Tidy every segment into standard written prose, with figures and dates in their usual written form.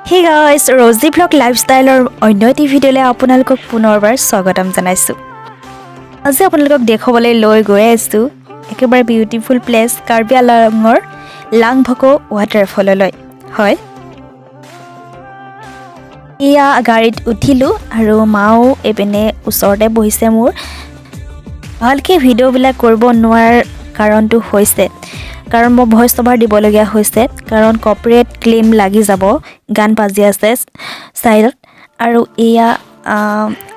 হে গাইছ, Rosie vlog লাইফষ্টাইলৰ অন্য এটি ভিডিঅ'লৈ আপোনালোকক পুনৰবাৰ স্বাগতম জনাইছোঁ। আজি আপোনালোকক দেখুৱাবলৈ লৈ গৈ আছোঁ একেবাৰে বিউটিফুল প্লেচ কাৰ্বি আংলঙৰ লাংভকো ৱাটাৰফললৈ। হয়, এয়া গাড়ীত উঠিলোঁ আৰু মাও এইপিনে ওচৰতে বহিছে। মোৰ ভালকৈ ভিডিঅ'বিলাক কৰিব নোৱাৰাৰ কাৰণটো হৈছে কাৰণ মই ভইচ অভাৰ দিবলগীয়া হৈছে, কাৰণ কপিৰাইট ক্লেইম লাগি যাব, গান বাজি আছে ছাইডত। আৰু এয়া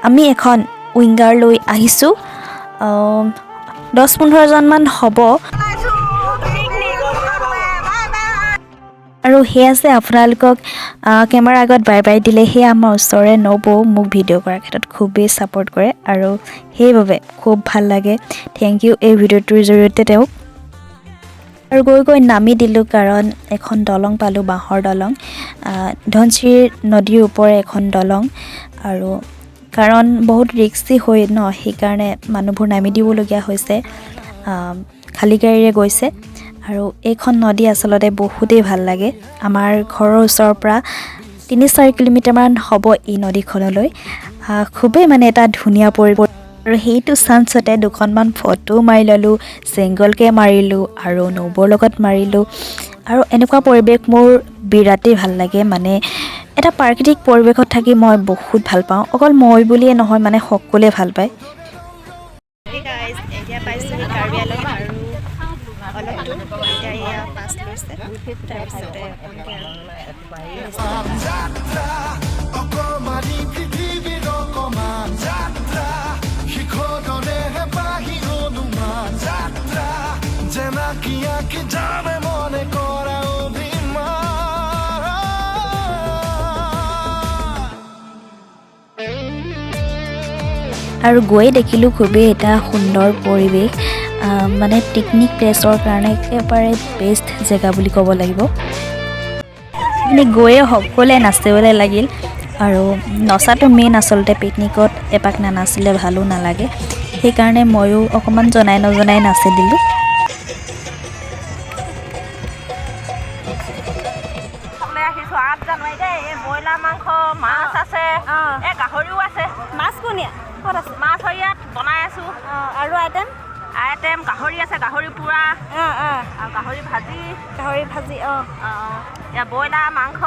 আমি এখন উইংগাৰ লৈ আহিছোঁ, 10-15জনমান হ'ব। আৰু সেয়া আছে, আপোনালোকক কেমেৰাৰ আগত বাই বাই দিলে। সেয়া আমাৰ ওচৰৰে নবৌ, মোক ভিডিঅ' কৰাৰ ক্ষেত্ৰত খুবেই ছাপৰ্ট কৰে আৰু সেইবাবে খুব ভাল লাগে। Thank U এই ভিডিঅ'টোৰ জৰিয়তে তেওঁক। আৰু গৈ গৈ নামি দিলোঁ, কাৰণ এখন দলং পালোঁ, বাঁহৰ দলং, ধনশিৰি নদীৰ ওপৰে এখন দলং। আৰু কাৰণ বহুত ৰিক্সি হয় ন, সেইকাৰণে মানুহবোৰ নামি দিবলগীয়া হৈছে, খালী গাড়ীৰে গৈছে। আৰু এইখন নদী আচলতে বহুতেই ভাল লাগে। আমাৰ ঘৰৰ ওচৰৰ পৰা 3-4 কিলোমিটাৰমান হ'ব এই নদীখনলৈ। খুবেই মানে এটা ধুনীয়া পৰিৱেশ। আৰু সেইটো চান্সতে দুখনমান ফটো মাৰি ল'লোঁ, ছিংগলকৈ মাৰিলোঁ আৰু নবৌৰ লগত মাৰিলোঁ। আৰু এনেকুৱা পৰিৱেশ মোৰ বিৰাটেই ভাল লাগে, মানে এটা প্ৰাকৃতিক পৰিৱেশত থাকি মই বহুত ভাল পাওঁ। অকল মই বুলিয়ে নহয়, মানে সকলোৱে ভাল পায়। এতিয়া পাইছোঁ কাৰ্বি আংলং আৰু অলপ দূৰ। এতিয়া এয়া বাছ লৈছে, তাৰপিছতে যাত্ৰা অকমানি পৃথিৱীৰ অকমান যাত্ৰা, শিখৰৰে হেঁপাহী অনুমান যাত্ৰা, যেনাকি আঁকি যাবে মনে কৰা অভিমান। আৰু গৈয়ে দেখিলোঁ খুবেই এটা সুন্দৰ পৰিৱেশ, মানে পিকনিক প্লেচৰ কাৰণে একেবাৰে বেষ্ট জেগা বুলি ক'ব লাগিব। মানে গৈয়ে সকলোৱে নাচিবলৈ লাগিল আৰু নচাটো মেইন আচলতে, পিকনিকত এপাক নানাচিলে ভালো নালাগে। সেইকাৰণে ময়ো অকণমান জনাই নজনাই নাচি দিলোঁ। খাবলৈ আহিছোঁ 8 জানুৱাৰী দেই। এই ব্ৰইলাৰ মাংস, মাছ আছে, এই গাহৰিও আছে। মাছ কোন ক'ত আছে? মাছ ইয়াত বনাই আছোঁ। আৰু আইটেম? আইটেম গাহৰি আছে, গাহৰি পোৰা অঁ অঁ আৰু গাহৰি ভাজি। গাহৰি ভাজি, অঁ। অঁ, ইয়াত ব্ৰইলাৰ মাংস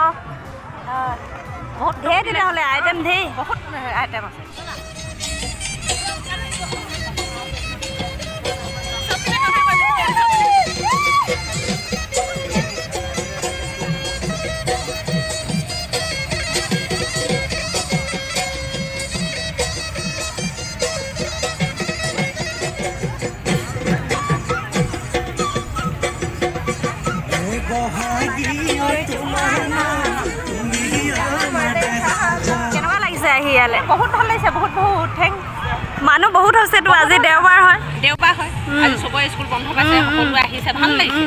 বহুত। ধেৰ তেতিয়াহ'লে আইটেম ধেৰ। বহুত আইটেম আছে। কেনেকুৱা লাগিছে আহি ইয়ালৈ? বহুত ভাল লাগিছে, বহুত বহুত thank. মানুহ বহুত হৈছেতো, আজি দেওবাৰ হয়। দেওবাৰ হয় আজি, চবৰে স্কুল বন্ধ পাইছে, সকলোৱে আহিছে, ভাল লাগিছে।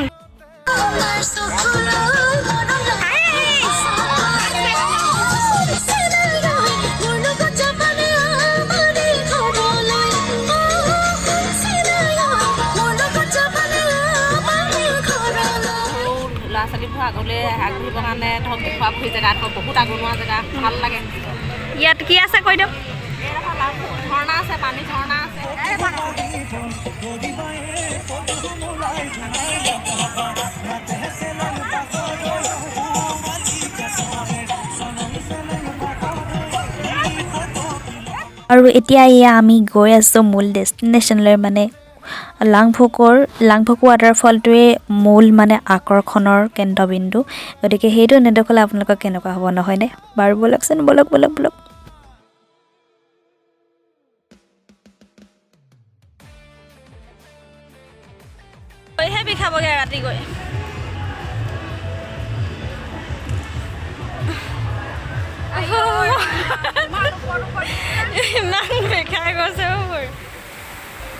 সৰু ল'ৰা ছোৱালীবোৰ আগলৈ আগবাঢ়িবৰ কাৰণে ধৰক দেখুৱাবহি জেগা, বহুত আগনোৱা জেগা, ভাল লাগে। ইয়াত কি আছে কৈ দিয়ক। এইডোখৰ লাভ ঝৰ্ণা আছে, পানী ঝৰ্ণা আছে। আৰু এতিয়া এয়া আমি গৈ আছোঁ মূল ডেষ্টিনেশ্যনলৈ, মানে লাংভকো ৱাটাৰফলটোৱে মূল মানে আকৰ্ষণৰ কেন্দ্ৰবিন্দু। গতিকে সেইটো নেদেখিলে আপোনালোকৰ কেনেকুৱা হ'ব, নহয়নে বাৰু? ব'লকচোন, ব'লক ব'লক ব'লক। গৈহে বিষাবগৈ ৰাতি গৈ। ইমান বিষাই গৈছে অ' ভৰি।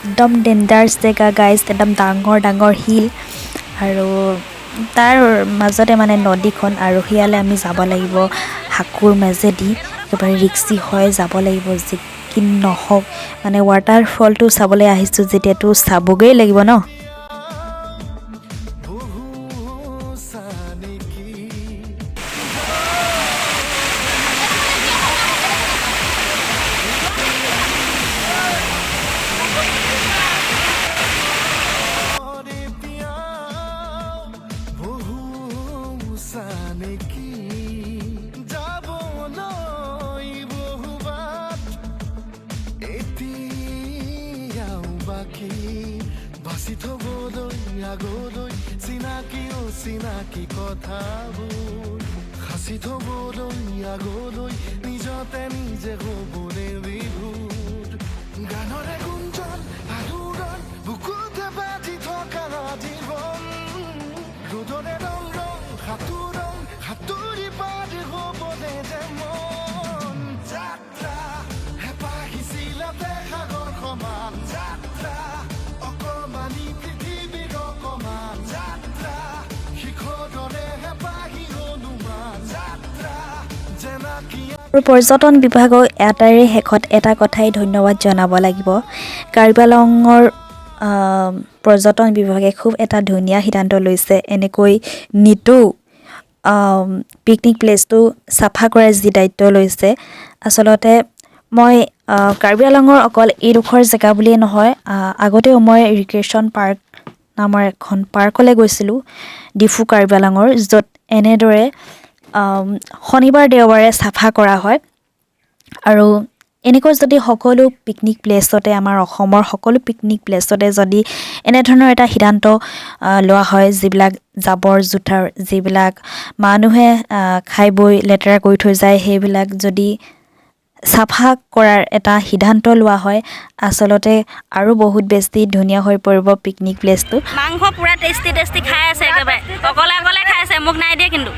একদম ডেঞ্জাৰাছ জেগা গাইজ, একদম ডাঙৰ ডাঙৰ শিল আৰু তাৰ মাজতে মানে নদীখন। আৰু সেয়ালৈ আমি যাব লাগিব সাঁকোৰ মাজেদি, একেবাৰে ৰিক্সি হয়, যাব লাগিব যি কি নহওক। মানে ৱাটাৰফলটো চাবলৈ আহিছোঁ যেতিয়াতো চাবগৈয়ে লাগিব ন। বহু চানেকি। সাঁচি থবলৈ আগলৈ চিনাকি অচিনাকি কথাবোৰ, সাঁচি থবলৈ আগলৈ নিজতে নিজে হ'বলৈ বিভোৰ। গানৰে গুঞ্জন আলোড়ন বুকুতে বাজি থকা জীৱন, ৰ'দৰে ৰং ৰং সাঁতোৰং সাঁতুৰি পাৰ হ'বলে যে মন। যাত্ৰা হেঁপাহিছিলাতে সাগৰ সমান, যাত্ৰা অকমানি পৃথিৱীৰ অকমান, যাত্ৰা শিখৰৰে হেঁপাহি হনুমান, যাত্ৰা জেনাকী। আৰু পৰ্যটন বিভাগক এটাৰে শেষত এটা কথাই ধন্যবাদ জনাব লাগিব। কাৰ্বি আংলঙৰ পৰ্যটন বিভাগে খুব এটা ধুনীয়া সিদ্ধান্ত লৈছে, এনেকৈ নিতৌ পিকনিক প্লেচটো চাফা কৰাৰ যি দায়িত্ব লৈছে। আচলতে মই কাৰ্বি আংলঙৰ অকল এইডোখৰ জেগা বুলিয়ে নহয়, আগতেও মই ৰিক্ৰিয়েশ্যন পাৰ্ক নামৰ এখন পাৰ্কলৈ গৈছিলোঁ ডিফু কাৰ্বি আংলঙৰ, য'ত এনেদৰে শনিবাৰ দেওবাৰে চাফা কৰা হয়। আৰু এনেকৈ যদি সকলো পিকনিক প্লেচতে, আমাৰ অসমৰ সকলো পিকনিক প্লেচতে যদি এনেধৰণৰ এটা সিদ্ধান্ত লোৱা হয়, যিবিলাক জাবৰ জোঁথৰ, যিবিলাক মানুহে খাই বৈ লেতেৰা কৰি থৈ যায়, সেইবিলাক যদি চাফা কৰাৰ এটা সিদ্ধান্ত লোৱা হয়, আচলতে আৰু বহুত বেছি ধুনীয়া হৈ পৰিব পিকনিক প্লেচটো। মাংস পূৰা টেষ্টি টেষ্টি খাই আছে, একেবাৰে অকলে অকলে খাই আছে, মোক নাই দিয়ে কিন্তু।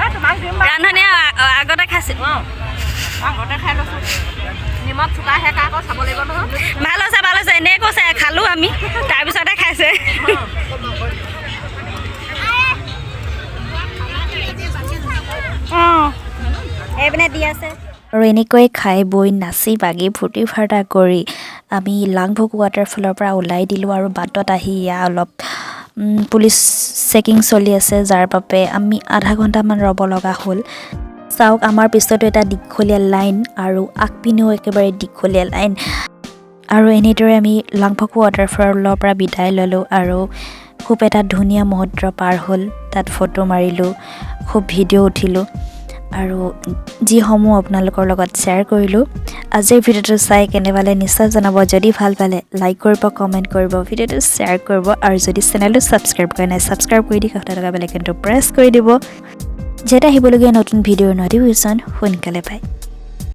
এই তোমাক দিম বাৰু। ৰান্ধনীয়ে আগতে খাইছিল। অঁ, আগতে খাই লৈছোঁ। নিমখ চোকা সেকা আকৌ চাব লাগিব নহয়। ভাল হৈছে, ভাল হৈছে, এনেই কৈছে। খালোঁ আমি, তাৰপিছতে খাইছে। অঁ, এইপিনে দি আছে। আৰু এনেকৈ খাই বৈ নাচি বাগি ফূৰ্তি ফাৰ্তা কৰি আমি লাংভোক ৱাটাৰফলৰ পৰা ওলাই দিলোঁ। আৰু বাটত আহি এয়া অলপ পুলিচ চেকিং চলি আছে, যাৰ বাবে আমি আধা ঘণ্টামান ৰ'ব লগা হ'ল। চাওক, আমাৰ পিছতো এটা দীঘলীয়া লাইন আৰু আগপিনেও একেবাৰে দীঘলীয়া লাইন। আৰু এনেদৰে আমি লাংফকু ৱাটাৰফলৰ পৰা বিদায় ল'লোঁ আৰু খুব এটা ধুনীয়া মুহূৰ্ত পাৰ হ'ল। তাত ফটো মাৰিলোঁ, খুব ভিডিঅ' উঠিলোঁ আৰু যিসমূহ আপোনালোকৰ লগত শ্বেয়াৰ কৰিলোঁ। আজিৰ ভিডিঅ'টো চাই কেনে পালে নিশ্চয় জনাব। যদি ভাল পালে লাইক কৰিব, কমেণ্ট কৰিব, ভিডিঅ'টো শ্বেয়াৰ কৰিব আৰু যদি চেনেলটো ছাবস্ক্ৰাইব কৰা নাই, ছাবস্ক্ৰাইব কৰি দি কাষতে থকা বেল আইকনটো প্ৰেছ কৰি দিব, যাতে আহিবলগীয়া নতুন ভিডিঅ'ৰ ন'টিফিকেশ্যন সোনকালে পায়।